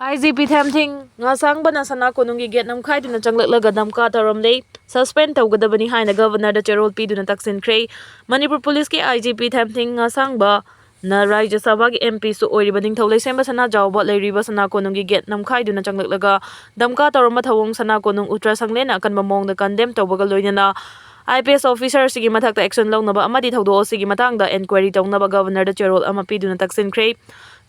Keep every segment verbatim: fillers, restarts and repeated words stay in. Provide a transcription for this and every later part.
ꯑꯥꯏ G P ꯊꯦꯝꯊꯤꯡ ꯉꯥꯁꯥꯡꯕꯅ ꯁꯅꯥ ꯀꯣꯅꯨꯡꯒꯤ get ꯅꯝꯈꯥꯏꯗꯨꯅ ꯆꯪꯂꯛꯂꯒ ꯗꯝꯀꯥ ꯇꯧꯔꯝꯂꯦ꯫ Suspend ꯇꯧꯒꯗꯕꯅꯤ ꯍꯥꯏꯅ ꯒꯕꯔꯅꯔꯗ ꯆꯦꯔꯣꯜ ꯄꯤꯗꯨꯅ ꯇꯛꯁꯤꯟꯈ꯭ꯔꯦ꯫ ꯃꯅꯤꯄꯨꯔ ꯄꯨꯂꯤꯁꯀꯤ ꯑꯥꯏ ꯖꯤ ꯄꯤ ꯊꯦꯝꯊꯤꯡ ꯉꯥꯁꯥꯡꯕꯅ ꯔꯥꯖ꯭ꯌ ꯁꯚꯥꯒꯤ ꯑꯦꯝ ꯄꯤꯁꯨ ꯑꯣꯏꯔꯤꯕ ꯅꯤꯡꯊꯧ ꯂꯩꯁꯦꯝꯕ ꯁꯅꯥꯖꯥꯎꯕ ꯂꯩꯔꯤꯕ ꯁꯅꯥ ꯀꯣꯅꯨꯡꯒꯤ ꯒꯦꯠ ꯅꯝꯈꯥꯏꯗꯨꯅ ꯆꯪꯂꯛꯂꯒ ꯗꯝꯀꯥ ꯇꯧꯔꯝꯕ ꯊꯧꯑꯣꯡ ꯁꯅꯥ ꯀꯣꯅꯨꯡ ꯎꯇ꯭ꯔ ꯁꯪꯂꯦꯟꯅ ꯑꯀꯟꯕ ꯃꯑꯣꯡꯗ ꯀꯟꯗꯦꯝ ꯇꯧꯕꯒ ꯂꯣꯏꯅꯅ ꯑꯥꯏ ꯄꯤ ꯑꯦꯁ ꯑꯣꯐꯤꯁꯥꯔ ꯑꯁꯤꯒꯤ ꯃꯊꯛꯇ ꯑꯦꯛꯁꯟ ꯂꯧꯅꯕ ꯑꯃꯗꯤ ꯊꯧꯗꯣꯛ ꯑꯁꯤꯒꯤ ꯃꯇꯥꯡꯗ ꯏꯟꯀ꯭ꯋꯥꯏꯔꯤ ꯇꯧꯅꯕ ꯒꯕꯔꯅꯔꯗ ꯆꯦꯔꯣꯜ ꯑꯃ ꯄꯤꯗꯨꯅ ꯇꯛꯁꯤꯟꯈ꯭ꯔꯦ꯫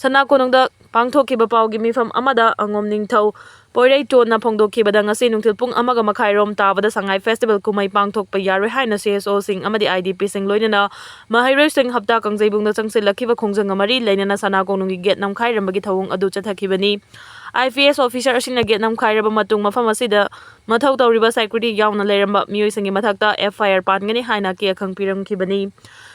ꯁꯅꯥ ꯀꯣꯅꯨꯡꯗ ꯄꯥꯡꯊꯣꯛꯈꯤꯕ ꯄꯥꯎꯒꯤ ꯃꯤꯐꯝ ꯑꯃꯗ ꯑꯉꯣꯝ ꯅꯤꯡꯊꯧ ꯄꯣꯏꯔꯩꯇꯣꯟꯅ ꯐꯣꯡꯗꯣꯛꯈꯤꯕꯗ, ꯉꯁꯤ ꯅꯨꯡꯊꯤꯜ ꯄꯨꯡ ꯑꯃꯒ ꯃꯈꯥꯏꯔꯣꯝ ꯇꯥꯕꯗ ꯁꯉꯥꯏ ꯐꯦꯁꯇꯤꯚꯦꯜ ꯀꯨꯝꯍꯩ ꯄꯥꯡꯊꯣꯛꯄ ꯌꯥꯔꯣꯏ ꯍꯥꯏꯅ ꯁꯤ ꯑꯦꯁ ꯑꯣꯁꯤꯡ ꯑꯃꯗꯤ ꯑꯥꯏ ꯗꯤ ꯄꯤꯁꯤꯡ ꯂꯣꯏꯅꯅ ꯃꯍꯩꯔꯣꯏꯁꯤꯡ ꯍꯞꯇꯥ ꯀꯥꯡꯖꯩꯕꯨꯡꯗ ꯆꯪꯁꯤꯜꯂꯛꯈꯤꯕ ꯈꯣꯡꯖꯪꯒ ꯃꯔꯤ ꯂꯩꯅꯅ ꯁꯅꯥ ꯀꯣꯅꯨꯡꯒꯤ ꯒꯦꯠ ꯅꯝꯈꯥꯏꯔꯝꯕꯒꯤ ꯊꯧꯑꯣꯡ ꯑꯗꯨ ꯆꯠꯊꯈꯤꯕꯅꯤ꯫ ꯑꯥꯏ ꯄꯤ ꯑꯦꯁ ꯑꯣꯐꯤꯁꯥꯔ ꯑꯁꯤꯅ ꯒꯦꯠ ꯅꯝꯈꯥꯏꯔꯕ ꯃꯇꯨꯡ ꯃꯐꯝ ꯑꯁꯤꯗ ꯃꯊꯧ ꯇꯧꯔꯤꯕ ꯁꯦꯀ꯭ꯌꯨꯔꯤꯇꯤ ꯌꯥꯎꯅ ꯂꯩꯔꯝꯕ ꯃꯤꯑꯣꯏꯁꯤꯡꯒꯤ ꯃꯊꯛꯇ ꯑꯦꯐ ꯑꯥꯏ ꯑꯥꯔ ꯄꯥꯟꯒꯅꯤ ꯍꯥꯏꯅ ꯑꯀꯤ ꯑꯈꯪ ꯄꯤꯔꯝꯈꯤꯕꯅꯤ꯫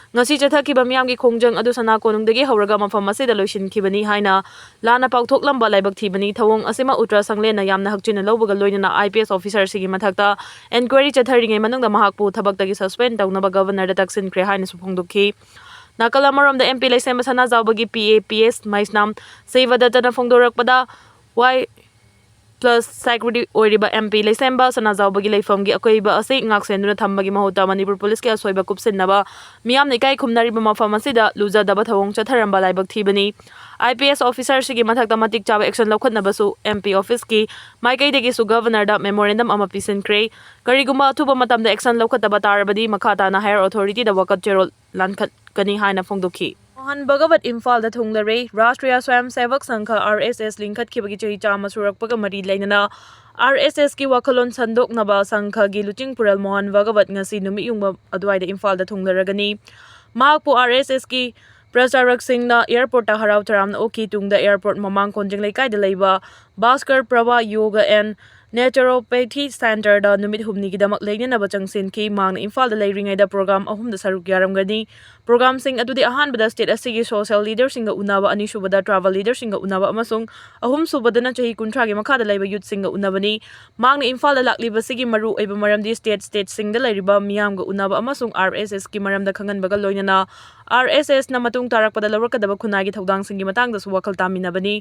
ꯉꯁꯤ ꯆꯠꯊꯈꯤꯕ ꯃꯤꯌꯥꯝꯒꯤ ꯈꯣꯡꯖꯪ ꯑꯗꯨ ꯁꯅꯥ ꯀꯣꯅꯨꯡꯗꯒꯤ ꯍꯧꯔꯒ ꯃꯐꯝ ꯑꯁꯤꯗ ꯂꯣꯏꯁꯤꯟꯈꯤꯕꯅꯤ ꯍꯥꯏꯅ ꯂꯥꯟꯅ ꯄꯥꯎꯊꯣꯛꯂꯝꯕ ꯂꯥꯏꯕꯛ ꯊꯤꯕꯅꯤ꯫ ꯊꯧꯑꯣꯡ ꯑꯁꯤꯃ ꯎꯇ꯭ꯔ ꯁꯪꯂꯦꯟꯅ ꯌꯥꯝꯅ ꯍꯛꯆꯤꯟꯅ ꯂꯧꯕꯒ ꯂꯣꯏꯅꯅ ꯑꯥꯏ ꯄꯤ ꯑꯦꯁ ꯑꯣꯐꯤꯁꯥꯔꯁꯤꯒꯤ ꯃꯊꯛꯇ ꯏꯟꯀ꯭ꯋꯥꯏꯔꯤ ꯆꯠꯊꯔꯤꯉꯩ ꯃꯅꯨꯡꯗ ꯃꯍꯥꯛꯄꯨ ꯊꯕꯛꯇꯒꯤ ꯁꯁꯄꯦꯟ ꯇꯧꯅꯕ ꯒꯕꯔꯅꯔꯗ ꯇꯛꯁꯤꯟꯈ꯭ꯔꯦ ꯍꯥꯏꯅꯁꯨ ꯐꯣꯡꯗꯣꯛꯈꯤ꯫ ꯅꯥꯀꯜ ꯑꯃꯔꯣꯝꯗ, ꯑꯦꯝ ꯄꯤ ꯂꯩꯁꯦꯝꯕ ꯁꯅꯥꯖꯥꯎꯕꯒꯤ ꯄꯤ ꯑꯦ ꯄꯤ ꯑꯦꯁ ꯃꯩꯁꯅꯥꯝ ꯁꯤꯕꯗꯠꯇꯅ ꯐꯣꯡꯗꯣꯔꯛꯄꯗ, ꯋꯥꯏ ꯄ꯭ꯂꯁ ꯁꯦꯀ꯭ꯌꯨꯔꯤꯇꯤ ꯑꯣꯏꯔꯤꯕ ꯑꯦꯝ ꯄꯤ ꯂꯩꯁꯦꯝꯕ ꯁꯅꯥꯖꯥꯎꯕꯒꯤ ꯂꯩꯐꯝꯒꯤ ꯑꯀꯣꯏꯕ ꯑꯁꯤ ꯉꯥꯛꯁꯦꯟꯗꯨꯅ ꯊꯝꯕꯒꯤ ꯃꯍꯨꯠꯇ ꯃꯅꯤꯄꯨꯔ ꯄꯨꯂꯤꯁꯀꯤ ꯑꯁꯣꯏꯕ ꯀꯨꯞꯁꯤꯟꯅꯕ ꯃꯤꯌꯥꯝꯅ ꯏꯀꯥꯏ ꯈꯨꯝꯅꯔꯤꯕ ꯃꯐꯝ ꯑꯁꯤꯗ ꯂꯨꯖꯗꯕ ꯊꯧꯑꯣꯡ ꯆꯠꯊꯔꯝꯕ ꯂꯥꯏꯕꯛ ꯊꯤꯕꯅꯤ꯫ ꯑꯥꯏ ꯄꯤ ꯑꯦꯁ ꯑꯣꯐꯤꯁꯥꯔꯁꯤꯒꯤ ꯃꯊꯛꯇ ꯃꯇꯤꯛ ꯆꯥꯕ ꯑꯦꯛꯁꯟ ꯂꯧꯈꯠꯅꯕꯁꯨ ꯑꯦꯝ ꯄꯤ ꯑꯣꯐꯤꯁꯀꯤ ꯃꯥꯏꯀꯩꯗꯒꯤꯁꯨ ꯒꯕꯔꯅꯔꯗ ꯃꯦꯃꯣꯔꯦꯟꯗꯝ ꯑꯃ ꯄꯤꯁꯤꯟꯈ꯭ꯔꯦ꯫ ꯀꯔꯤꯒꯨꯝꯕ ꯑꯊꯨꯕ ꯃꯇꯝꯗ ꯑꯦꯛꯁꯟ ꯂꯧꯈꯠꯇꯕ ꯇꯥꯔꯕꯗꯤ ꯃꯈꯥ ꯇꯥꯅ ꯍꯥꯌꯔ ꯑꯣꯊꯣꯔꯤꯇꯤꯗ ꯋꯥꯀꯠ ꯆꯦꯔꯣꯜ ꯂꯥꯟꯈꯠꯀꯅꯤ ꯍꯥꯏꯅ ꯐꯣꯡꯗꯣꯛꯈꯤ꯫ ꯃꯣꯍꯟ ꯚꯒꯋꯠ ꯏꯝꯐꯥꯜꯗ ꯊꯨꯡꯂꯔꯦ꯫ ꯔꯥꯁꯇ꯭ꯔꯤꯌꯥ ꯁ꯭ꯋꯌꯝ ꯁꯦꯚꯛ ꯁꯪꯘ, ꯑꯥꯔ ꯑꯦꯁ ꯑꯦꯁ, ꯂꯤꯡꯈꯠꯈꯤꯕꯒꯤ ꯆꯍꯤ ꯆꯥꯝꯃ ꯁꯨꯔꯛꯄꯒ ꯃꯔꯤ ꯂꯩꯅꯅ ꯑꯥꯔ ꯑꯦꯁ ꯑꯦꯁꯀꯤ ꯋꯥꯈꯜꯂꯣꯟ ꯁꯟꯗꯣꯛꯅꯕ ꯁꯪꯘꯒꯤ ꯂꯨꯆꯤꯡꯄꯨꯔꯦꯜ ꯃꯣꯍꯟ ꯚꯒꯋꯠ ꯉꯁꯤ ꯅꯨꯃꯤꯠ ꯌꯨꯡꯕ ꯑꯗꯨꯋꯥꯏꯗ ꯏꯝꯐꯥꯜꯗ ꯊꯨꯡꯂꯔꯒꯅꯤ꯫ ꯃꯍꯥꯛꯄꯨ ꯑꯥꯔ ꯑꯦꯁ ꯑꯦꯁꯀꯤ ꯄ꯭ꯔꯆꯥꯔꯛꯁꯤꯡꯅ ꯑꯦꯌꯔꯄꯣꯔꯠꯇ ꯍꯔꯥꯎ ꯇꯔꯥꯝꯅ ꯑꯣꯛꯈꯤ꯫ ꯇꯨꯡꯗ ꯑꯦꯌꯔꯄꯣꯔꯠ ꯃꯃꯥꯡ ꯀꯣꯟꯖꯤꯡ ꯂꯩꯀꯥꯏꯗ ꯂꯩꯕ ꯚꯥꯁꯀꯔ ꯄ꯭ꯔꯚꯥ ꯌꯣꯒ ꯑꯦꯟ ꯅꯦꯆꯨꯔꯣꯄꯦꯊꯤ ꯁꯦꯟꯇꯔꯗ ꯅꯨꯃꯤꯠ ꯍꯨꯝꯅꯤꯒꯤꯗꯃꯛ ꯂꯩꯅꯅꯕ ꯆꯪꯁꯤꯟꯈꯤ꯫ ꯃꯍꯥꯛꯅ ꯏꯝꯐꯥꯜꯗ ꯂꯩꯔꯤꯉꯩꯗ ꯄ꯭ꯔꯣꯒ꯭ꯔꯥꯝ ꯑꯍꯨꯝꯗ ꯁꯔꯨꯛ ꯌꯥꯔꯝꯒꯅꯤ꯫ ꯄ꯭ꯔꯣꯒ꯭ꯔꯥꯝꯁꯤꯡ ꯑꯗꯨꯗꯤ ꯑꯍꯥꯟꯕꯗ ꯁ꯭ꯇꯦꯠ ꯑꯁꯤꯒꯤ ꯁꯣꯁꯤꯌꯦꯜ ꯂꯤꯗꯔꯁꯤꯡꯒ ꯎꯅꯕ, ꯑꯅꯤꯁꯨꯕꯗ ꯇ꯭ꯔꯥꯏꯕꯦꯜ ꯂꯤꯗꯔꯁꯤꯡꯒ ꯎꯅꯕ ꯑꯃꯁꯨꯡ ꯑꯍꯨꯝꯁꯨꯕꯗꯅ ꯆꯍꯤ ꯀꯨꯟꯊ꯭ꯔꯥꯒꯤ ꯃꯈꯥꯗ ꯂꯩꯕ ꯌꯨꯠꯁꯤꯡꯒ ꯎꯅꯕꯅꯤ꯫ ꯃꯍꯥꯛꯅ ꯏꯝꯐꯥꯜꯗ ꯂꯥꯛꯂꯤꯕꯁꯤꯒꯤ ꯃꯔꯨ ꯑꯣꯏꯕ ꯃꯔꯝꯗꯤ ꯁ꯭ꯇꯦꯠ ꯁ꯭ꯇꯦꯠꯁꯤꯡꯗ ꯂꯩꯔꯤꯕ ꯃꯤꯌꯥꯝꯒ ꯎꯅꯕ ꯑꯃꯁꯨꯡ ꯑꯥꯔ ꯑꯦꯁ ꯑꯦꯁꯀꯤ ꯃꯔꯝꯗ ꯈꯪꯍꯟꯕꯒ ꯂꯣꯏꯅꯅ ꯑꯥꯔ ꯑꯦꯁ ꯑꯦꯁꯅ ꯃꯇꯨꯡ ꯇꯥꯔꯛꯄꯗ ꯂꯧꯔꯛꯀꯗꯕ ꯈꯨꯟꯅꯥꯏꯒꯤ ꯊꯧꯗꯥꯡꯁꯤꯡꯒꯤ ꯃꯇꯥꯡꯗꯁꯨ ꯋꯥꯈꯜ ꯇꯥꯃꯤꯟꯅꯕꯅꯤ꯫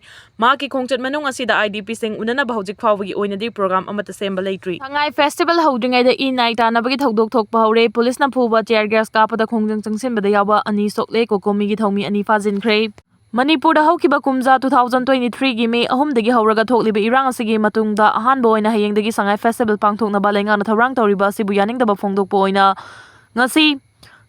ꯃꯍꯥꯛꯀꯤ ꯈꯣꯡꯆꯠ ꯃꯅꯨꯡ ꯑꯁꯤꯗ ꯑꯥꯏ ꯗꯤ ꯄꯤꯁꯤꯡ ꯎꯅꯅꯕ ꯍꯧꯖꯤꯛ ꯐꯥꯎꯕꯒꯤ ꯑꯣꯏꯅꯗꯤ ꯄ꯭ꯔꯣꯒ꯭ꯔꯥꯝ ꯑꯃꯠꯇ ꯁꯦꯝꯕ ꯂꯩꯇ꯭ꯔꯤ꯫ ꯁꯉꯥꯏ ꯐꯦꯁꯇꯤꯚꯦꯜ ꯍꯧꯗ꯭ꯔꯤꯉꯩꯗ ꯏ ꯅꯥꯏ ꯇꯥꯅꯕꯒꯤ ꯊꯧꯗꯣꯛ ꯊꯣꯛꯄ ꯍꯧꯔꯦ꯫ ꯄꯨꯂꯤꯁꯅ ꯐꯨꯕ, ꯇꯤꯌꯔ ꯒ꯭ꯌꯥꯁ ꯀꯥꯞꯄꯗ ꯈꯣꯡꯖꯪ ꯆꯪꯁꯤꯟꯕꯗ ꯌꯥꯎꯕ ꯑꯅꯤ ꯁꯣꯛꯂꯦ꯫ ꯀꯣꯀꯣꯃꯤꯒꯤ ꯊꯧꯃꯤ ꯑꯅꯤ ꯐꯥꯖꯤꯟꯈ꯭ꯔꯦ꯫ ꯃꯅꯤꯄꯨꯔꯗ ꯍꯧꯈꯤꯕ ꯀꯨꯝꯖꯥ two thousand twenty-threeꯒꯤ May ꯑꯍꯨꯝꯗꯒꯤ ꯍꯧꯔꯒ ꯊꯣꯛꯂꯤꯕ ꯏꯔꯥꯡ ꯑꯁꯤꯒꯤ ꯃꯇꯨꯡꯗ ꯑꯍꯥꯟꯕ ꯑꯣꯏꯅ ꯍꯌꯦꯡꯗꯒꯤ ꯁꯉꯥꯏ ꯐꯦꯁꯇꯤꯚꯦꯜ ꯄꯥꯡꯊꯣꯛꯅꯕ ꯂꯩꯉꯥꯛꯅ ꯊꯧꯔꯥꯡ ꯇꯧꯔꯤꯕ ꯑꯁꯤꯕꯨ ꯌꯥꯅꯤꯡꯗꯕ ꯐꯣꯡꯗꯣꯛꯄ ꯑꯣꯏꯅ ꯉꯁꯤ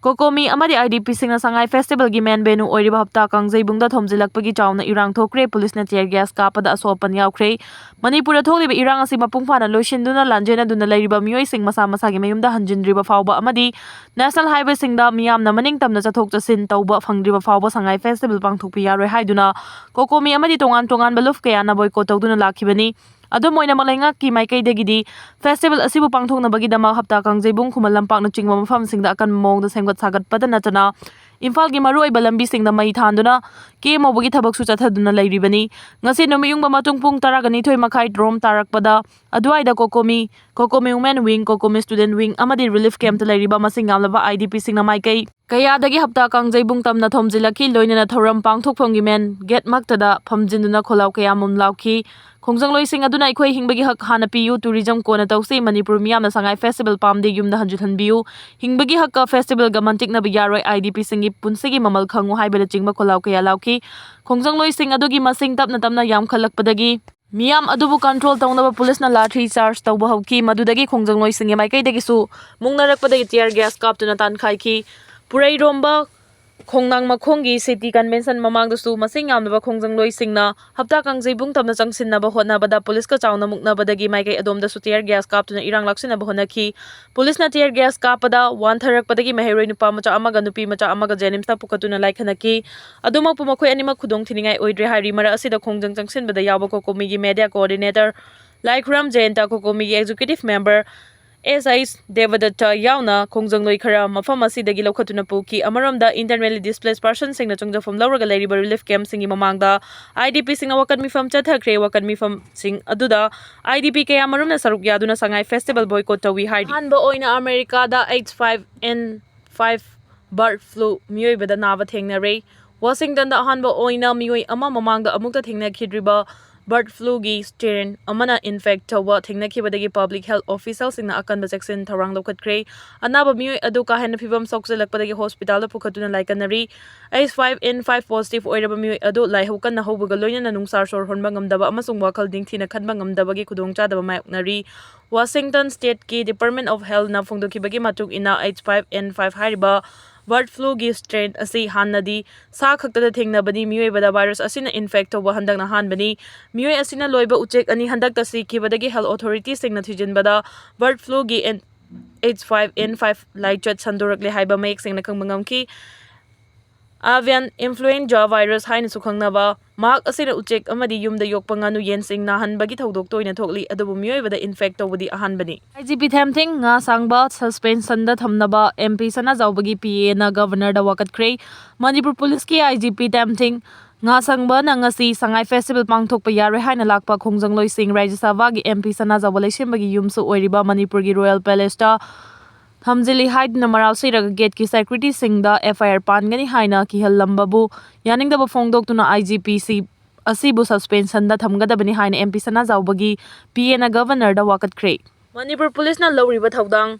ꯀꯣꯀꯣꯃꯤ ꯑꯃꯗꯤ ꯑꯥꯏ ꯗꯤ ꯄꯤꯁꯤꯡꯅ ꯁꯉꯥꯏ ꯐꯦꯁꯇꯤꯚꯦꯜꯒꯤ ꯃꯦꯟ ꯚꯦꯅꯨ ꯑꯣꯏꯔꯤꯕ ꯍꯞꯇꯥ ꯀꯥꯡꯖꯩꯕꯨꯡꯗ ꯊꯣꯝꯖꯤꯜꯂꯛꯄꯒꯤ ꯆꯥꯎꯅ ꯏꯔꯥꯡ ꯊꯣꯛꯈ꯭ꯔꯦ꯫ ꯄꯨꯂꯤꯁꯅ ꯇꯤꯌꯔ ꯒ꯭ꯌꯥꯁ ꯀꯥꯞꯄꯗ ꯑꯁꯣꯛ ꯑꯄꯟ ꯌꯥꯎꯈ꯭ꯔꯦ꯫ ꯃꯅꯤꯄꯨꯔꯗ ꯊꯣꯛꯂꯤꯕ ꯏꯔꯥꯡ ꯑꯁꯤ ꯃꯄꯨꯡ ꯐꯥꯅ ꯂꯣꯏꯁꯤꯟꯗꯨꯅ ꯂꯥꯟꯖꯦꯟꯅꯗꯨꯅ ꯂꯩꯔꯤꯕ ꯃꯤꯑꯣꯏꯁꯤꯡ ꯃꯁꯥ ꯃꯁꯥꯒꯤ ꯃꯌꯨꯝꯗ ꯍꯟꯖꯤꯟꯗ꯭ꯔꯤꯕ ꯐꯥꯎꯕ ꯑꯃꯗꯤ ꯅꯦꯁꯅꯦꯜ ꯍꯥꯏꯋꯦꯁꯤꯡꯗ ꯃꯤꯌꯥꯝꯅ ꯃꯅꯤꯡ ꯇꯝꯅ ꯆꯠꯊꯣꯛ ꯆꯠꯁꯤꯟ ꯇꯧꯕ ꯐꯪꯗ꯭ꯔꯤꯕ ꯐꯥꯎꯕ ꯁꯉꯥꯏ ꯐꯦꯁꯇꯤꯚꯦꯜ ꯄꯥꯡꯊꯣꯛꯄ ꯌꯥꯔꯣꯏ ꯍꯥꯏꯗꯨꯅ ꯀꯣꯀꯣꯃꯤ ꯑꯃꯗꯤ ꯇꯣꯉꯥꯟ ꯇꯣꯉꯥꯟꯕ ꯂꯨꯞ ꯀꯌꯥꯅ ꯕꯣꯏꯀꯣꯠ ꯇꯧꯗꯨꯅ ꯂꯥꯛꯈꯤꯕꯅꯤ꯫ ꯑꯗꯨꯝ ꯑꯣꯏꯅꯃꯛ, ꯂꯩꯉꯥꯛꯀꯤ ꯃꯥꯏꯀꯩꯗꯒꯤꯗꯤ ꯐꯦꯁꯇꯤꯚꯦꯜ ꯑꯁꯤꯕꯨ ꯄꯥꯡꯊꯣꯛꯅꯕꯒꯤꯗꯃꯛ ꯍꯞꯇꯥ ꯀꯥꯡꯖꯩꯕꯨꯡ, ꯈꯨꯃꯟ ꯂꯝꯄꯥꯛꯅꯆꯤꯡꯕ ꯃꯐꯝꯁꯤꯡꯗ ꯑꯀꯟꯕ ꯃꯑꯣꯡꯗ ꯁꯦꯝꯒꯠ ꯁꯥꯒꯠꯄꯗ ꯅꯠꯇꯅ ꯏꯝꯐꯥꯜꯒꯤ ꯃꯔꯨꯑꯣꯏꯕ ꯂꯝꯕꯤꯁꯤꯡꯗ ꯃꯩ ꯊꯥꯟꯗꯨꯅ ꯀꯦꯝ ꯍꯧꯕꯒꯤ ꯊꯕꯛꯁꯨ ꯆꯠꯊꯗꯨꯅ ꯂꯩꯔꯤꯕꯅꯤ꯫ ꯉꯁꯤ ꯅꯨꯃꯤꯠꯌꯨꯡꯕ ꯃꯇꯨꯡ ꯄꯨꯡ ꯇꯔꯥꯒ ꯅꯤꯊꯣꯏ ꯃꯈꯥꯏ ꯔꯣꯝ ꯇꯥꯔꯛꯄꯗ ꯑꯗꯨꯋꯥꯏꯗ ꯀꯣꯀꯣꯃꯤ, ꯀꯣꯀꯣꯃꯤ ꯋꯨꯃꯦꯟ ꯋꯤꯡ, ꯀꯣꯀꯣꯃꯤ ꯁ꯭ꯇꯨꯗꯦꯟꯠ ꯋꯤꯡ ꯑꯃꯗꯤ ꯔꯤꯂꯤꯐ ꯀꯦꯝꯞꯇ ꯂꯩꯔꯤꯕ ꯃꯁꯤꯡ ꯌꯥꯝꯂꯕ ꯑꯥꯏ ꯗꯤ ꯄꯤꯁꯤꯡꯅ ꯃꯥꯏꯀꯩ ꯀꯌꯥꯗꯒꯤ ꯍꯞꯇꯥ ꯀꯥꯡꯖꯩꯕꯨꯡ ꯇꯝꯅ ꯊꯣꯝꯖꯤꯜꯂꯛꯈꯤ꯫ ꯂꯣꯏꯅꯅ ꯊꯧꯔꯝ ꯄꯥꯡꯊꯣꯛꯐꯝꯒꯤ ꯃꯦꯟ ꯒꯦꯠꯃꯛꯇꯗ ꯐꯝꯖꯤꯟꯗꯨꯅ ꯈꯣꯜꯂꯥꯎ ꯀꯌꯥꯃꯨꯝ ꯂꯥꯎꯈꯤ꯫ ꯈꯣꯡꯖꯪꯂꯣꯏꯁꯤꯡ ꯑꯗꯨꯅ "ꯑꯩꯈꯣꯏ ꯍꯤꯡꯕꯒꯤ ꯍꯛ ꯍꯥꯟꯅ ꯄꯤꯌꯨ, ꯇꯨꯔꯤꯖꯝ ꯀꯣꯟꯅ ꯇꯧꯁꯤ, ꯃꯅꯤꯄꯨꯔ ꯃꯤꯌꯥꯝꯅ ꯁꯉꯥꯏ ꯐꯦꯁꯇꯤꯚꯦꯜ ꯄꯥꯝꯗꯦ, ꯌꯨꯝꯗ ꯍꯟꯖꯤꯜꯍꯟꯕꯤꯌꯨ, ꯍꯤꯡꯕꯒꯤ ꯍꯛꯀ ꯐꯦꯁꯇꯤꯚꯦꯜꯒ ꯃꯟꯇꯤꯛꯅꯕ ꯌꯥꯔꯣꯏ, ꯑꯥꯏ ꯗꯤ ꯄꯤꯁꯤꯡꯒꯤ ꯄꯨꯟꯁꯤꯒꯤ ꯃꯃꯜ ꯈꯪꯉꯨ" ꯍꯥꯏꯕꯅꯆꯤꯡꯕ ꯈꯣꯜꯂꯥꯎ ꯀꯌꯥ ꯂꯥꯎꯈꯤ꯫ ꯈꯣꯡꯖꯪꯂꯣꯏꯁꯤꯡ ꯑꯗꯨꯒꯤ ꯃꯁꯤꯡ ꯇꯞꯅ ꯇꯞꯅ ꯌꯥꯝꯈꯠꯂꯛꯄꯗꯒꯤ ꯃꯤꯌꯥꯝ ꯑꯗꯨꯕꯨ ꯀꯟꯇ꯭ꯔꯣꯜ ꯇꯧꯅꯕ ꯄꯨꯂꯤꯁꯅ ꯂꯥꯊꯤ ꯆꯥꯔꯖ ꯇꯧꯕ ꯍꯧꯈꯤ꯫ ꯃꯗꯨꯗꯒꯤ ꯈꯣꯡꯖꯪꯂꯣꯏꯁꯤꯡꯒꯤ ꯃꯥꯏꯀꯩꯗꯒꯤꯁꯨ ꯃꯨꯛꯅꯔꯛꯄꯗꯒꯤ ꯇꯤꯌꯔ ꯒ꯭ꯌꯥꯁ ꯀꯥꯞꯇꯨꯅ ꯇꯥꯟꯈꯥꯏꯈꯤ꯫ ꯄꯨꯔꯩꯔꯣꯝꯕ ꯈꯣꯡꯅꯥꯡ ꯃꯈꯣꯡꯒꯤ ꯁꯤꯇꯤ ꯀꯟꯚꯦꯟꯁꯟ ꯃꯃꯥꯡꯗꯁꯨ ꯃꯁꯤꯡ ꯌꯥꯝꯂꯕ ꯈꯣꯡꯖꯪꯂꯣꯏꯁꯤꯡꯅ ꯍꯞꯇꯥ ꯀꯥꯡꯖꯩꯕꯨꯡ ꯇꯝꯅ ꯆꯪꯁꯤꯟꯅꯕ ꯍꯣꯠꯅꯕꯗ ꯄꯨꯂꯤꯁꯀ ꯆꯥꯎꯅ ꯃꯨꯛꯅꯕꯗꯒꯤ ꯃꯥꯏꯀꯩ ꯑꯗꯣꯝꯗꯁꯨ ꯇꯤꯌꯔ ꯒ꯭ꯌꯥꯁ ꯀꯥꯞꯇꯨꯅ ꯏꯔꯥꯡ ꯂꯥꯛꯁꯤꯟꯅꯕ ꯍꯣꯠꯅꯈꯤ꯫ ꯄꯨꯂꯤꯁꯅ ꯇꯤꯌꯔ ꯒ꯭ꯌꯥꯁ ꯀꯥꯞꯄꯗ ꯋꯥꯟꯊꯔꯛꯄꯗꯒꯤ ꯃꯍꯩꯔꯣꯏ ꯅꯨꯄꯥ ꯃꯆꯥ ꯑꯃꯒ ꯅꯨꯄꯤ ꯃꯆꯥ ꯑꯃꯒ ꯖꯦꯅꯤꯝꯁꯇ ꯄꯨꯈꯠꯇꯨꯅ ꯂꯥꯏꯈꯠꯅꯈꯤ꯫ ꯑꯗꯨꯃꯛꯄꯨ ꯃꯈꯣꯏ ꯑꯅꯤꯃꯛ ꯈꯨꯗꯣꯡ ꯊꯤꯅꯤꯡꯉꯥꯏ ꯑꯣꯏꯗ꯭ꯔꯦ ꯍꯥꯏꯔꯤ꯫ ꯃꯔꯛ ꯑꯁꯤꯗ ꯈꯣꯡꯖꯪ ꯆꯪꯁꯤꯟꯕꯗ ꯌꯥꯎꯕ ꯀꯣꯀꯣꯃꯤꯒꯤ ꯃꯦꯗꯤꯌꯥ ꯀꯣꯑꯣꯔꯗꯤꯅꯦꯇꯔ ꯂꯥꯏꯈꯨꯔꯝ ꯖꯌꯟꯇ, ꯀꯣꯀꯣꯃꯤꯒꯤ ꯑꯦꯛꯖꯤꯀ꯭ꯌꯨꯇꯤꯚ ꯃꯦꯝꯕꯔ ꯑꯦꯁ ꯑꯩꯆ ꯗꯦꯕꯗꯠꯇ ꯌꯥꯎꯅ ꯈꯣꯡꯖꯪꯂꯣꯏ ꯈꯔ ꯃꯐꯝ ꯑꯁꯤꯗꯒꯤ ꯂꯧꯈꯠꯇꯨꯅ ꯄꯨꯈꯤ꯫ ꯑꯃꯔꯣꯝꯗ, ꯏꯟꯇꯔꯅꯦꯜꯂꯤ ꯗꯤꯁꯄ꯭ꯂꯦꯁ ꯄꯔꯁꯟꯁꯤꯡꯅ ꯆꯪꯖꯐꯝ ꯂꯧꯔꯒ ꯂꯩꯔꯤꯕ ꯔꯤꯂꯤꯐ ꯀꯦꯝꯞꯁꯤꯡꯒꯤ ꯃꯃꯥꯡꯗ ꯑꯥꯏ ꯗꯤ ꯄꯤꯁꯤꯡꯅ ꯋꯥꯀꯠ ꯃꯤꯐꯝ ꯆꯠꯊꯈ꯭ꯔꯦ꯫ ꯋꯥꯀꯠ ꯃꯤꯐꯝꯁꯤꯡ ꯑꯗꯨꯗ ꯑꯥꯏ ꯗꯤ ꯄꯤ ꯀꯌꯥꯃꯔꯨꯝꯅ ꯁꯔꯨꯛ ꯌꯥꯗꯨꯅ ꯁꯉꯥꯏ ꯐꯦꯁꯇꯤꯚꯦꯜ ꯕꯣꯏꯀꯣꯠ ꯇꯧꯏ ꯍꯥꯏꯔꯤ꯫ ꯑꯍꯥꯟꯕ ꯑꯣꯏꯅ ꯑꯃꯦꯔꯤꯀꯥꯗ H five N five Bird flu, ꯃꯤꯑꯣꯏꯕꯗ ꯅꯥꯕ ꯊꯦꯡꯅꯔꯦ꯫ ꯋꯥꯁꯤꯡꯇꯟꯗ ꯑꯍꯥꯟꯕ ꯑꯣꯏꯅ ꯃꯤꯑꯣꯏ ꯑꯃ ꯃꯃꯥꯡꯗ ꯑꯃꯨꯛꯇ ꯊꯦꯡꯅꯈꯤꯗ꯭ꯔꯤꯕ bird fluꯒꯤ strain ꯑꯃꯅ infect ꯇꯧꯕ ꯊꯦꯡꯅꯈꯤꯕꯗꯒꯤ public health officialꯁꯤꯡꯅ ꯑꯀꯟꯕ ꯆꯦꯛꯁꯤꯟ ꯊꯧꯔꯥꯡ ꯂꯧꯈꯠꯈ꯭ꯔꯦ꯫ ꯑꯅꯥꯕ ꯃꯤꯑꯣꯏ ꯑꯗꯨ ꯀꯥ ꯍꯦꯟꯅ ꯐꯤꯕꯝ ꯁꯣꯛꯆꯜꯂꯛꯄꯗꯒꯤ hospitalꯗ ꯄꯨꯈꯠꯇꯨꯅ ꯂꯥꯏꯀꯠꯅꯔꯤ꯫ H five N five positive ꯑꯣꯏꯔꯕ ꯃꯤꯑꯣꯏ ꯑꯗꯨ ꯂꯥꯏꯍꯧ ꯀꯟꯅ ꯍꯧꯕꯒ ꯂꯣꯏꯅꯅ ꯅꯨꯡꯁꯥ ꯁꯣꯔ ꯍꯣꯟꯕ ꯉꯝꯗꯕ ꯑꯃꯁꯨꯡ ꯋꯥꯈꯜ ꯅꯤꯡꯊꯤꯅ ꯈꯟꯕ ꯉꯝꯗꯕꯒꯤ ꯈꯨꯗꯣꯡꯆꯥꯗꯕ ꯃꯥꯌꯣꯛꯅꯔꯤ꯫ ꯋꯥꯁꯤꯡꯇꯟ stateꯀꯤ Department of Healthꯅ ꯐꯣꯡꯗꯣꯛꯈꯤꯕꯒꯤ ꯃꯇꯨꯡ ꯏꯟꯅ, H five N five ꯍꯥꯏꯔꯤꯕ bird fluꯒꯤ strain ꯑꯁꯤ ꯍꯥꯟꯅꯗꯤ ꯁꯥ ꯈꯛꯇꯗ ꯊꯦꯡꯅꯕꯅꯤ꯫ ꯃꯤꯑꯣꯏꯕꯗ virus ꯑꯁꯤꯅ infect ꯇꯧꯕ ꯍꯟꯗꯛꯅ ꯑꯍꯥꯟꯕꯅꯤ꯫ ꯃꯤꯑꯣꯏ ꯑꯁꯤꯅ ꯂꯣꯏꯕ ꯎꯆꯦꯛ ꯑꯅꯤ ꯍꯟꯗꯛꯇ ꯁꯤꯈꯤꯕꯗꯒꯤ health authoritiesꯁꯤꯡꯅ ꯊꯤꯖꯤꯟꯕꯗ bird fluꯒꯤ H five N five ꯂꯥꯏꯆꯠ ꯁꯟꯗꯣꯔꯛꯂꯦ ꯍꯥꯏꯕ ꯃꯌꯦꯛ ꯁꯦꯡꯅ ꯈꯪꯕ ꯉꯝꯈꯤ꯫ Avian influenza virus ꯍꯥꯏꯅꯁꯨ ꯈꯪꯅꯕ ꯃꯍꯥꯛ ꯑꯁꯤꯅ ꯎꯆꯦꯛ ꯑꯃꯗꯤ ꯌꯨꯝꯗ ꯌꯣꯛꯄ ꯉꯥꯅꯨ ꯌꯦꯟꯁꯤꯡ ꯅꯥꯍꯟꯕꯒꯤ ꯊꯧꯗꯣꯛ ꯇꯣꯏꯅ ꯊꯣꯛꯂꯤ, ꯑꯗꯨꯕꯨ ꯃꯤꯑꯣꯏꯕꯗ infect ꯇꯧꯕꯗꯤ ꯑꯍꯥꯟꯕꯅꯤ꯫ IGP ꯊꯦꯝꯊꯤꯡ, ꯉꯥ ꯁꯥꯡꯕ suspensionꯗ ꯊꯝꯅꯕ MP ꯁꯅꯥꯖꯥꯎꯕꯒꯤ PAꯅ Governorꯗ ꯋꯥꯀꯠꯈ꯭ꯔꯦ꯫ ꯃꯅꯤꯄꯨꯔ ꯄꯨꯂꯤꯁꯀꯤ IGP ꯊꯦꯝꯊꯤꯡ, ꯉꯥ ꯁꯥꯡꯕꯅ ꯉꯁꯤ ꯁꯉꯥꯏ festival ꯄꯥꯡꯊꯣꯛꯄ ꯌꯥꯔꯣꯏ ꯍꯥꯏꯅ ꯂꯥꯛꯄ ꯈꯣꯡꯖꯪꯂꯣꯏꯁꯤꯡ ꯔꯥꯖ꯭ꯌ ꯁꯚꯥꯒꯤ MP ꯁꯅꯥꯖꯥꯎꯕ ꯂꯩꯁꯦꯝꯕꯒꯤ ꯌꯨꯝꯁꯨ ꯑꯣꯏꯔꯤꯕ ꯃꯅꯤꯄꯨꯔꯒꯤ Royal Palaceꯇ ꯊꯝꯖꯤꯜꯂꯤ ꯍꯥꯏꯗꯨꯅ ꯃꯔꯥꯜ ꯁꯤꯔꯒ gateꯀꯤ securityꯁꯤꯡꯗ FIR ꯄꯥꯟꯒꯅꯤ ꯍꯥꯏꯅ ꯀꯤꯍꯜꯂꯝꯕꯕꯨ ꯌꯥꯅꯤꯡꯗꯕ ꯐꯣꯡꯗꯣꯛꯇꯨꯅ IGPꯁꯤ ꯑꯁꯤꯕꯨ suspensionꯗ ꯊꯝꯒꯗꯕꯅꯤ ꯍꯥꯏꯅ MP ꯁꯅꯥꯖꯥꯎꯕꯒꯤ PAꯅ Governorꯗ ꯋꯥꯀꯠꯈ꯭ꯔꯦ꯫ ꯃꯅꯤꯄꯨꯔ ꯄꯨꯂꯤꯁꯅ ꯂꯧꯔꯤꯕ ꯊꯧꯗꯥꯡ꯫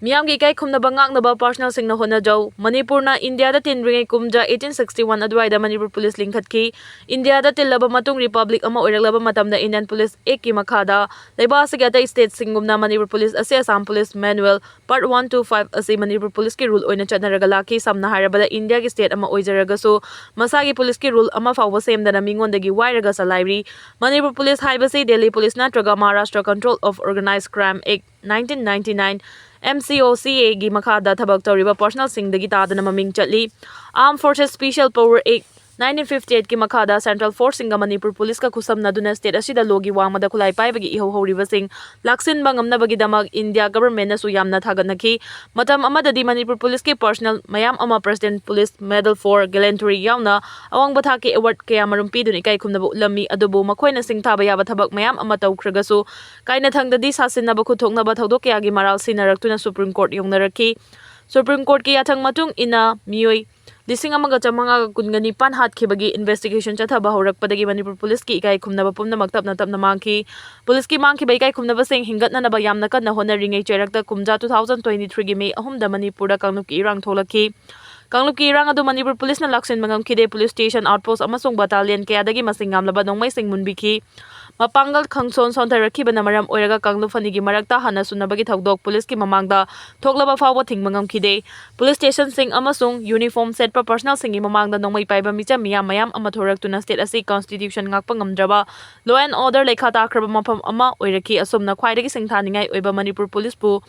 ꯃꯤꯌꯥꯝꯒꯤ ꯏꯀꯥꯏ ꯈꯨꯝꯅꯕ ꯉꯥꯛꯅꯕ personnelꯁꯤꯡꯅ ꯍꯣꯠꯅꯖꯧ꯫ ꯃꯅꯤꯄꯨꯔꯅ ꯏꯟꯗꯤꯌꯥꯗ ꯇꯤꯟꯗ꯭ꯔꯤꯉꯩ ꯀꯨꯝꯖꯥ eighteen sixty one ꯑꯗꯨꯋꯥꯏꯗ ꯃꯅꯤꯄꯨꯔ ꯄꯨꯂꯤꯁ ꯂꯤꯡꯈꯠꯈꯤ꯫ ꯏꯟꯗꯤꯌꯥꯗ ꯇꯤꯜꯂꯕ ꯃꯇꯨꯡ republic ꯑꯃ ꯑꯣꯏꯔꯛꯂꯕ ꯃꯇꯝꯗ Indian Police Actꯀꯤ ꯃꯈꯥꯗ ꯂꯩꯕꯥꯛ ꯑꯁꯤꯒꯤ ꯑꯇꯩ stateꯁꯤꯡꯒꯨꯝꯅ ꯃꯅꯤꯄꯨꯔ ꯄꯨꯂꯤꯁ ꯑꯁꯤ Assam Police Manual Part one two five ꯑꯁꯤ ꯃꯅꯤꯄꯨꯔ ꯄꯨꯂꯤꯁꯀꯤ rule ꯑꯣꯏꯅ ꯆꯠꯅꯔꯒ ꯂꯥꯛꯈꯤ꯫ ꯁꯝꯅ ꯍꯥꯏꯔꯕꯗ, ꯏꯟꯗꯤꯌꯥꯒꯤ state ꯑꯃ ꯑꯣꯏꯖꯔꯒꯁꯨ ꯃꯁꯥꯒꯤ ꯄꯨꯂꯤꯁꯀꯤ rule ꯑꯃ ꯐꯥꯎꯕ ꯁꯦꯝꯗꯅ ꯃꯤꯉꯣꯟꯗꯒꯤ ꯋꯥꯏꯔꯒ ꯆꯂꯥꯏꯔꯤ꯫ ꯃꯅꯤꯄꯨꯔ ꯄꯨꯂꯤꯁ ꯍꯥꯏꯕꯁꯤ ꯗꯦꯜꯂꯤ ꯄꯨꯂꯤꯁ ꯅꯠꯇ꯭ꯔꯒ Maharashtra Control of Organised Crime Act nineteen ninety nine, MCOCAꯒꯤ ꯃꯈꯥꯗ ꯊꯕꯛ ꯇꯧꯔꯤꯕ personnelꯁꯤꯡꯗꯒꯤ ꯇꯥꯗꯅ ꯃꯃꯤꯡ ꯆꯠꯂꯤ꯫ Armed Forces Special Power Act nineteen fifty eight ꯀꯤ ꯃꯈꯥꯗ central forceꯁꯤꯡꯒ ꯃꯅꯤꯄꯨꯔ ꯄꯨꯂꯤꯁꯀ ꯈꯨꯠꯁꯝꯅꯗꯨꯅ state ꯑꯁꯤꯗ lawꯒꯤ ꯋꯥꯡꯃꯗ ꯈꯨꯠꯂꯥꯏ ꯄꯥꯏꯕꯒꯤ ꯏꯍꯧ ꯍꯧꯔꯤꯕꯁꯤꯡ ꯂꯥꯛꯁꯤꯟꯕ ꯉꯝꯅꯕꯒꯤꯗꯃꯛ ꯏꯟꯗꯤꯌꯥ governmentꯅꯁꯨ ꯌꯥꯝꯅ ꯊꯥꯒꯠꯅꯈꯤ꯫ ꯃꯇꯝ ꯑꯃꯗꯗꯤ ꯃꯅꯤꯄꯨꯔ ꯄꯨꯂꯤꯁꯀꯤ personnel ꯃꯌꯥꯝ ꯑꯃ President Police Medal for Gallantry ꯌꯥꯎꯅ ꯑꯋꯥꯡꯕ ꯊꯥꯛꯀꯤ award ꯀꯌꯥꯃꯔꯨꯝ ꯄꯤꯗꯨꯅ ꯏꯀꯥꯏ ꯈꯨꯝꯅꯕ ꯎꯠꯂꯝꯃꯤ꯫ ꯑꯗꯨꯕꯨ ꯃꯈꯣꯏꯅ ꯁꯤꯡꯊꯥꯕ ꯌꯥꯕ ꯊꯕꯛ ꯃꯌꯥꯝ ꯑꯃ ꯇꯧꯈ꯭ꯔꯒꯁꯨ, ꯀꯥꯏꯅꯊꯪꯗꯗꯤ ꯁꯥꯁꯤꯟꯅꯕ ꯈꯨꯠꯊꯣꯛꯅꯕ ꯊꯧꯗꯣꯛ ꯀꯌꯥꯒꯤ ꯃꯔꯥꯜ ꯁꯤꯟꯅꯔꯛꯇꯨꯅ Supreme Court ꯌꯧꯅꯔꯛꯈꯤ꯫ ꯁꯨꯄ꯭ꯔꯤꯝ ꯀꯣꯔꯠꯀꯤ ꯌꯥꯊꯪ ꯃꯇꯨꯡ ꯏꯟꯅ ꯃꯤꯑꯣꯏ ꯂꯤꯁꯤꯡ ꯑꯃꯒ ꯆꯥꯃꯉꯥꯒ ꯀꯨꯟꯒ ꯅꯤꯄꯥꯟ ꯍꯥꯠꯈꯤꯕꯒꯤ investigation ꯆꯠꯊꯕ ꯍꯧꯔꯛꯄꯗꯒꯤ ꯃꯅꯤꯄꯨꯔ ꯄꯨꯂꯤꯁꯀꯤ ꯏꯀꯥꯏ ꯈꯨꯝꯅꯕ ꯄꯨꯝꯅꯃꯛ ꯇꯞꯅ ꯇꯞꯅ ꯃꯥꯡꯈꯤ꯫ ꯄꯨꯂꯤꯁꯀꯤ ꯃꯥꯡꯈꯤꯕ ꯏꯀꯥꯏ ꯈꯨꯝꯅꯕꯁꯤꯡ ꯍꯤꯡꯒꯠꯅꯅꯕ ꯌꯥꯝꯅ ꯀꯟꯅ ꯍꯣꯠꯅꯔꯤꯉꯩ ꯆꯩꯔꯛꯇ ꯀꯨꯝꯖꯥ two thousand twenty-three ꯒꯤ May ꯑꯍꯨꯝꯗ ꯃꯅꯤꯄꯨꯔꯗ ꯀꯥꯡꯂꯨꯞꯀꯤ ꯏꯔꯥꯡ ꯊꯣꯛꯂꯛꯈꯤ꯫ ꯀꯥꯡꯂꯨꯞꯀꯤ ꯏꯔꯥꯡ ꯑꯗꯨ ꯃꯅꯤꯄꯨꯔ ꯄꯨꯂꯤꯁꯅ ꯂꯥꯛꯁꯤꯟꯕ ꯉꯝꯈꯤꯗꯦ꯫ ꯄꯨꯂꯤꯁ ꯁ꯭ꯇꯦꯁꯟ, ꯑꯥꯎꯠꯄꯣꯁ꯭ꯠ ꯑꯃꯁꯨꯡ ꯕꯠꯇꯥꯂꯤꯌꯟ ꯀꯌꯥꯗꯒꯤ ꯃꯁꯤꯡ ꯌꯥꯝꯂꯕ ꯅꯣꯡꯃꯩꯁꯤꯡ ꯃꯨꯟꯕꯤꯈꯤ꯫ ꯃꯄꯥꯡꯒꯜ ꯈꯪꯁꯣꯟ ꯁꯣꯟꯊꯔꯛꯈꯤꯕꯅ ꯃꯔꯝ ꯑꯣꯏꯔꯒ ꯀꯥꯡꯂꯨꯞ ꯑꯅꯤꯒꯤ ꯃꯔꯛꯇ ꯍꯟꯅ ꯁꯨꯅꯕꯒꯤ ꯊꯧꯗꯣꯛ ꯄꯨꯂꯤꯁꯀꯤ ꯃꯃꯥꯡꯗ ꯊꯣꯛꯂꯕ ꯐꯥꯎꯕ ꯊꯤꯡꯕ ꯉꯝꯈꯤꯗꯦ꯫ ꯄꯨꯂꯤꯁ ꯁ꯭ꯇꯦꯁꯟꯁꯤꯡ ꯑꯃꯁꯨꯡ ꯌꯨꯅꯤꯐꯣꯔꯝ ꯁꯦꯠꯄ ꯄꯔꯁꯅꯦꯜꯁꯤꯡꯒꯤ ꯃꯃꯥꯡꯗ ꯅꯣꯡꯃꯩ ꯄꯥꯏꯕ ꯃꯤꯆꯝ ꯃꯤꯌꯥꯝ ꯃꯌꯥꯝ ꯑꯃ ꯊꯣꯔꯛꯇꯨꯅ ꯁ꯭ꯇꯦꯠ ꯑꯁꯤ ꯀꯟꯁꯇꯤꯇ꯭ꯌꯨꯁꯟ ꯉꯥꯛꯄ ꯉꯝꯗ꯭ꯔꯕ, law and order ꯂꯩꯈꯥ ꯇꯥꯈ꯭ꯔꯕ ꯃꯐꯝ ꯑꯃ ꯑꯣꯏꯔꯛꯈꯤ꯫ ꯑꯁꯨꯝꯅ ꯈ꯭ꯋꯥꯏꯗꯒꯤ ꯁꯤꯡꯊꯥꯅꯤꯡꯉꯥꯏ ꯑꯣꯏꯕ ꯃꯅꯤꯄꯨꯔ ꯄꯨꯂꯤꯁꯄꯨ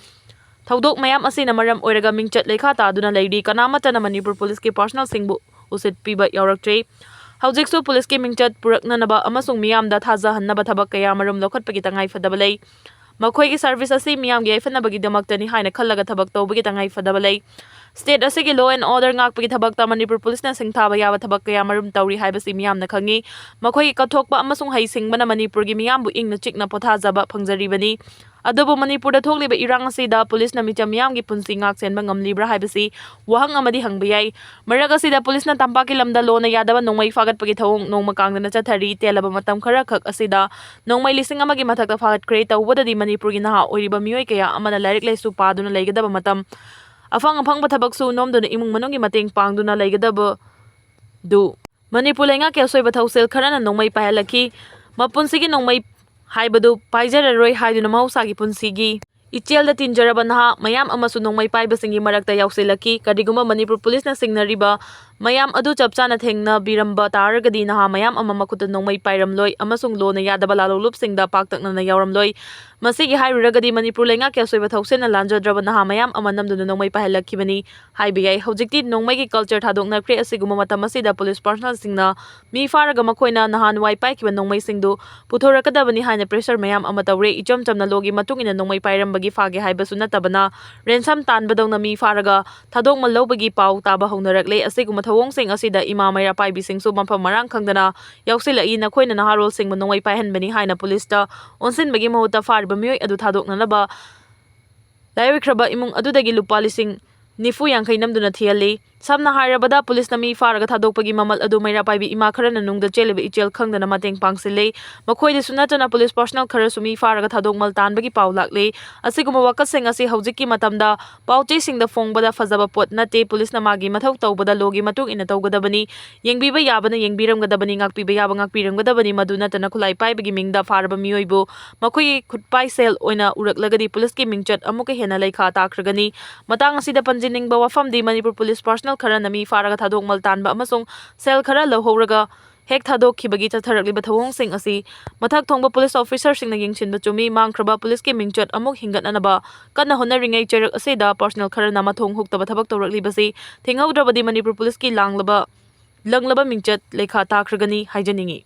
ꯊꯧꯗꯣꯛ ꯃꯌꯥꯝ ꯑꯁꯤꯅ ꯃꯔꯝ ꯑꯣꯏꯔꯒ ꯃꯤꯡꯆꯠ ꯂꯩꯈꯥ ꯇꯥꯗꯨꯅ ꯂꯩꯔꯤ꯫ ꯀꯅꯥꯃꯠꯇꯅ ꯃꯅꯤꯄꯨꯔ ꯄꯨꯂꯤꯁꯀꯤ ꯄꯔꯁꯅꯦꯜꯁꯤꯡꯕꯨ ꯎꯁꯤꯠ ꯄꯤꯕ ꯌꯥꯎꯔꯛꯇ꯭ꯔꯤ꯫ ꯍꯧꯖꯤꯛꯁꯨ ꯄꯨꯂꯤꯁꯀꯤ ꯃꯤꯡꯆꯠ ꯄꯨꯔꯛꯅꯅꯕ ꯑꯃꯁꯨꯡ ꯃꯤꯌꯥꯝꯗ ꯊꯥꯖꯍꯟꯅꯕ ꯊꯕꯛ ꯀꯌꯥ ꯃꯔꯨꯝ ꯂꯧꯈꯠꯄꯒꯤ ꯇꯉꯥꯏꯐꯗꯕ ꯂꯩ꯫ ꯃꯈꯣꯏꯒꯤ ꯁꯔꯚꯤꯁ ꯑꯁꯤ ꯃꯤꯌꯥꯝꯒꯤ ꯌꯥꯏꯐꯅꯕꯒꯤꯗꯃꯛꯇꯅꯤ ꯍꯥꯏꯅ ꯈꯜꯂꯒ ꯊꯕꯛ ꯇꯧꯕꯒꯤ ꯇꯉꯥꯏꯐꯗꯕ ꯂꯩ꯫ ꯁ꯭ꯇꯦꯠ ꯑꯁꯤꯒꯤ law and order ꯉꯥꯛꯄꯒꯤ ꯊꯕꯛꯇ ꯃꯅꯤꯄꯨꯔ ꯄꯨꯂꯤꯁꯅ ꯁꯤꯡꯊꯥꯕ ꯌꯥꯕ ꯊꯕꯛ ꯀꯌꯥ ꯃꯔꯨꯝ ꯇꯧꯔꯤ ꯍꯥꯏꯕꯁꯤ ꯃꯤꯌꯥꯝꯅ ꯈꯪꯉꯤ꯫ ꯃꯈꯣꯏꯒꯤ ꯀꯠꯊꯣꯛꯄ ꯑꯃꯁꯨꯡ ꯍꯩꯁꯤꯡꯕꯅ ꯃꯅꯤꯄꯨꯔꯒꯤ ꯃꯤꯌꯥꯝꯕꯨ ꯏꯪꯅ ꯆꯤꯛꯅ ꯄꯣꯊꯥꯖꯕ ꯐꯪꯖꯔꯤꯕꯅꯤ꯫ ꯑꯗꯨꯕꯨ ꯃꯅꯤꯄꯨꯔꯗ ꯊꯣꯛꯂꯤꯕ ꯏꯔꯥꯡ ꯑꯁꯤꯗ ꯄꯨꯂꯤꯁꯅ ꯃꯤꯆꯝ ꯃꯤꯌꯥꯝꯒꯤ ꯄꯨꯟꯁꯤ ꯉꯥꯛ ꯁꯦꯟꯕ ꯉꯝꯂꯤꯕ꯭ꯔꯥ ꯍꯥꯏꯕꯁꯤ ꯋꯥꯍꯪ ꯑꯃꯗꯤ ꯍꯪꯕ ꯌꯥꯏ꯫ ꯃꯔꯛ ꯑꯁꯤꯗ ꯄꯨꯂꯤꯁꯅ ꯇꯝꯄꯥꯛꯀꯤ ꯂꯝꯗ ꯂꯣꯅ ꯌꯥꯗꯕ ꯅꯣꯡꯃꯩ ꯐꯥꯒꯠꯄꯒꯤ ꯊꯧꯑꯣꯡ ꯅꯣꯡꯃ ꯀꯥꯡꯗꯅ ꯆꯠꯊꯔꯤ꯫ ꯇꯦꯜꯂꯕ ꯃꯇꯝ ꯈꯔꯈꯛ ꯑꯁꯤꯗ ꯅꯣꯡꯃꯩ ꯂꯤꯁꯤꯡ ꯑꯃꯒꯤ ꯃꯊꯛꯇ ꯐꯥꯒꯠꯈ꯭ꯔꯦ꯫ ꯇꯧꯕꯗꯗꯤ ꯃꯅꯤꯄꯨꯔꯒꯤ ꯅꯍꯥ ꯑꯣꯏꯔꯤꯕ ꯃꯤꯑꯣꯏ ꯀꯌꯥ ꯑꯃꯅ ꯂꯥꯏꯔꯤꯛ ꯂꯥꯏꯁꯨ ꯄꯥꯗꯨꯅ ꯂꯩꯒꯗꯕ ꯃꯇꯝ, ꯑꯐꯪ ꯑꯐꯪꯕ ꯊꯕꯛ ꯁꯨ ꯅꯣꯝꯗꯨꯅ ꯏꯃꯨꯡ ꯃꯅꯨꯡꯒꯤ ꯃꯇꯦꯡ ꯄꯥꯡꯗꯨꯅ ꯂꯩꯒꯗꯕꯗꯨ ꯃꯅꯤꯄꯨꯔ ꯂꯩꯉꯥꯛꯀꯤ ꯑꯁꯣꯏꯕ ꯊꯧꯁꯤꯜ ꯈꯔꯅ ꯅꯣꯡꯃꯩ ꯄꯥꯏꯍꯜꯂꯛꯈꯤ꯫ ꯃꯄꯨꯟꯁꯤꯒꯤ ꯅꯣꯡꯃꯩ ꯍꯥꯏꯕꯗꯨ ꯄꯥꯏꯖꯔꯔꯣꯏ ꯍꯥꯏꯗꯨꯅ ꯃꯍꯧꯁꯥꯒꯤ ꯄꯨꯟꯁꯤꯒꯤ ꯏꯆꯦꯜꯗ ꯇꯤꯟꯖꯔꯕ ꯅꯍꯥ ꯃꯌꯥꯝ ꯑꯃꯁꯨ ꯅꯣꯡꯃꯩ ꯄꯥꯏꯕꯁꯤꯡꯒꯤ ꯃꯔꯛꯇ ꯌꯥꯎꯁꯤꯜꯂꯛꯈꯤ꯫ ꯀꯔꯤꯒꯨꯝꯕ ꯃꯅꯤꯄꯨꯔ ꯄꯨꯂꯤꯁꯅ ꯁꯤꯡꯅꯔꯤꯕ ꯃꯌꯥꯝ ꯑꯗꯨ ꯆꯞ ꯆꯥꯅ ꯊꯦꯡꯅꯕꯤꯔꯝꯕ ꯇꯥꯔꯒꯗꯤ ꯅꯍꯥ ꯃꯌꯥꯝ ꯑꯃ ꯃꯈꯨꯠꯇ ꯅꯣꯡꯃꯩ ꯄꯥꯏꯔꯝꯂꯣꯏ ꯑꯃꯁꯨꯡ ꯂꯣꯅ ꯌꯥꯗꯕ ꯂꯥꯂꯣꯡꯂꯨꯞꯁꯤꯡꯗ ꯄꯥꯛꯇꯛꯅꯅ ꯌꯥꯎꯔꯝꯂꯣꯏ꯫ ꯃꯁꯤꯒꯤ ꯍꯥꯏꯔꯨꯔꯒꯗꯤ ꯃꯅꯤꯄꯨꯔ ꯂꯩꯉꯥꯛꯀꯤ ꯑꯁꯣꯏꯕ ꯊꯧꯁꯤꯜꯅ ꯂꯥꯟꯖꯗ꯭ꯔꯕ ꯅꯍꯥ ꯃꯌꯥꯝ ꯑꯃ ꯅꯝꯗꯨꯅ ꯅꯣꯡꯃꯩ ꯄꯥꯏꯍꯜꯂꯛꯈꯤꯕꯅꯤ ꯍꯥꯏꯕ ꯌꯥꯏ꯫ ꯍꯧꯖꯤꯛꯇꯤ ꯅꯣꯡꯃꯩꯒꯤ culture ꯊꯥꯗꯣꯛꯅꯈ꯭ꯔꯦ꯫ ꯑꯁꯤꯒꯨꯝꯕ ꯃꯇꯝ ꯑꯁꯤꯗ ꯄꯨꯂꯤꯁ ꯄꯔꯁꯅꯦꯜꯁꯤꯡꯅ ꯃꯤ ꯐꯥꯔꯒ ꯃꯈꯣꯏꯅ ꯅꯍꯥꯟꯋꯥꯏ ꯄꯥꯏꯈꯤꯕ ꯅꯣꯡꯃꯩꯁꯤꯡꯗꯨ ꯄꯨꯊꯣꯔꯛꯀꯗꯕꯅꯤ ꯍꯥꯏꯅ pressure ꯃꯌꯥꯝ ꯑꯃ ꯇꯧꯔꯦ꯫ ꯏꯆꯝ ꯆꯝꯅ ꯂꯣꯒꯤ ꯃꯇꯨꯡ ꯏꯟꯅ ꯅꯣꯡꯃꯩ ꯄꯥꯏꯔꯝꯕꯒꯤ ꯐꯥꯒꯦ ꯍꯥꯏꯕꯁꯨ ꯅꯠꯇꯕꯅ ransom ꯇꯥꯟꯕꯗꯧꯅ ꯃꯤ ꯐꯥꯔꯒ ꯊꯥꯗꯣꯛꯃꯜ ꯂꯧꯕꯒꯤ ꯄꯥꯎ ꯇꯥꯕ ꯍꯧꯅꯔꯛꯂꯦ꯫ ꯑꯁꯤꯒꯨꯝꯕ ꯊꯧꯑꯣꯡꯁꯤꯡ ꯑꯁꯤꯗ ꯏꯃꯥ ꯃꯩꯔꯥ ꯄꯥꯏꯕꯤꯁꯤꯡꯁꯨ ꯃꯐꯝ ꯃꯔꯥꯡ ꯈꯪꯗꯅ ꯌꯥꯎꯁꯤꯜꯂꯛꯏ꯫ ꯅꯈꯣꯏꯅ ꯅꯍꯥꯔꯣꯜꯁꯤꯡꯕꯨ ꯅꯣꯡꯃꯩ ꯄꯥꯏꯍꯟꯕꯅꯤ ꯍꯥꯏꯅ ꯄꯨꯂꯤꯁꯇ ꯑꯣꯟꯁꯤꯟꯕꯒꯤ ꯃꯍꯨꯠꯇ ꯐꯥꯔꯤꯕ ꯃꯤꯑꯣꯏ ꯑꯗꯨ ꯊꯥꯗꯣꯛꯅꯅꯕ ꯂꯥꯏꯑꯣꯏꯈ꯭ꯔꯕ ꯏꯃꯨꯡ ꯑꯗꯨꯗꯒꯤ ꯂꯨꯄꯥ ꯂꯤꯁꯤꯡ ꯅꯤꯐꯨ ꯌꯥꯡꯈꯩ ꯅꯝꯗꯨꯅ ꯊꯤꯍꯜꯂꯤ꯫ ꯁꯝꯅ ꯍꯥꯏꯔꯕꯗ, ꯄꯨꯂꯤꯁꯅ ꯃꯤ ꯐꯥꯔꯒ ꯊꯥꯗꯣꯛꯄꯒꯤ ꯃꯃꯜ ꯑꯗꯨ ꯃꯩꯔꯥ ꯄꯥꯏꯕꯤ ꯏꯃꯥ ꯈꯔꯅ ꯅꯨꯡꯗ ꯆꯦꯜꯂꯤꯕ ꯏꯆꯦꯜ ꯈꯪꯗꯅ ꯃꯇꯦꯡ ꯄꯥꯡꯁꯤꯜꯂꯤ꯫ ꯃꯈꯣꯏꯗꯁꯨ ꯅꯠꯇꯅ ꯄꯨꯂꯤꯁ personnel ꯈꯔꯁꯨ ꯃꯤ ꯐꯥꯔꯒ ꯊꯥꯗꯣꯛꯃꯜ ꯇꯥꯟꯕꯒꯤ ꯄꯥꯎ ꯂꯥꯛꯂꯤ꯫ ꯑꯁꯤꯒꯨꯝꯕ ꯋꯥꯀꯠꯁꯤꯡ ꯑꯁꯤ ꯍꯧꯖꯤꯛꯀꯤ ꯃꯇꯝꯗ ꯄꯥꯎ ꯆꯦꯁꯤꯡꯗ ꯐꯣꯡꯕꯗ ꯐꯖꯕ ꯄꯣꯠ ꯅꯠꯇꯦ꯫ ꯄꯨꯂꯤꯁꯅ ꯃꯥꯒꯤ ꯃꯊꯧ ꯇꯧꯕꯗ lawꯒꯤ ꯃꯇꯨꯡ ꯏꯟꯅ ꯇꯧꯒꯗꯕꯅꯤ꯫ ꯌꯦꯡꯕꯤꯕ ꯌꯥꯕꯅ ꯌꯦꯡꯕꯤꯔꯝꯒꯗꯕꯅꯤ, ꯉꯥꯛꯄꯤꯕ ꯌꯥꯕ ꯉꯥꯛꯄꯤꯔꯝꯒꯗꯕꯅꯤ꯫ ꯃꯗꯨ ꯅꯠꯇꯅ ꯈꯨꯠꯂꯥꯏ ꯄꯥꯏꯕꯒꯤ ꯃꯤꯡꯗ ꯐꯥꯔꯕ ꯃꯤꯑꯣꯏꯕꯨ ꯃꯈꯣꯏꯒꯤ ꯈꯨꯠꯄꯥꯏ ꯁꯦꯜ ꯑꯣꯏꯅ ꯎꯔꯛꯂꯒꯗꯤ ꯄꯨꯂꯤꯁꯀꯤ ꯃꯤꯡꯆꯠ ꯑꯃꯨꯛꯀ ꯍꯦꯟꯅ ꯂꯩꯈꯥ ꯇꯥꯈ꯭ꯔꯒꯅꯤ꯫ ꯃꯇꯥꯡ ꯑꯁꯤꯗ ꯄꯟꯖꯅꯤꯡꯕ ꯋꯥꯐꯝꯗꯤ, ꯃꯅꯤꯄꯨꯔ ꯄꯨꯂꯤꯁ personnel ꯈꯔꯅ ꯃꯤ ꯐꯥꯔꯒ ꯊꯥꯗꯣꯛꯃꯜ ꯇꯥꯟꯕ ꯑꯃꯁꯨꯡ ꯁꯦꯜ ꯈꯔ ꯂꯧꯍꯧꯔꯒ ꯍꯦꯛ ꯊꯥꯗꯣꯛꯈꯤꯕꯒꯤ ꯆꯠꯊꯔꯛꯂꯤꯕ ꯊꯧꯑꯣꯡꯁꯤꯡ ꯑꯁꯤ ꯃꯊꯛ ꯊꯣꯡꯕ ꯄꯨꯂꯤꯁ officerꯁꯤꯡꯅ ꯌꯦꯡꯁꯤꯟꯕ ꯆꯨꯝꯃꯤ꯫ ꯃꯥꯡꯈ꯭ꯔꯕ ꯄꯨꯂꯤꯁꯀꯤ ꯃꯤꯡꯆꯠ ꯑꯃꯨꯛ ꯍꯤꯡꯒꯠꯅꯅꯕ ꯀꯟꯅ ꯍꯣꯠꯅꯔꯤꯉꯩ ꯆꯩꯔꯛ ꯑꯁꯤꯗ personnel ꯈꯔꯅ ꯃꯊꯣꯡ ꯍꯨꯛꯇꯕ ꯊꯕꯛ ꯇꯧꯔꯛꯂꯤꯕꯁꯤ ꯊꯤꯡꯍꯧꯗ꯭ꯔꯕꯗꯤ ꯃꯅꯤꯄꯨꯔ ꯄꯨꯂꯤꯁꯀꯤ ꯂꯥꯡꯂꯕ, ꯂꯪꯂꯕ ꯃꯤꯡꯆꯠ ꯂꯩꯈꯥ ꯇꯥꯈ꯭ꯔꯒꯅꯤ ꯍꯥꯏꯖꯅꯤꯡꯏ꯫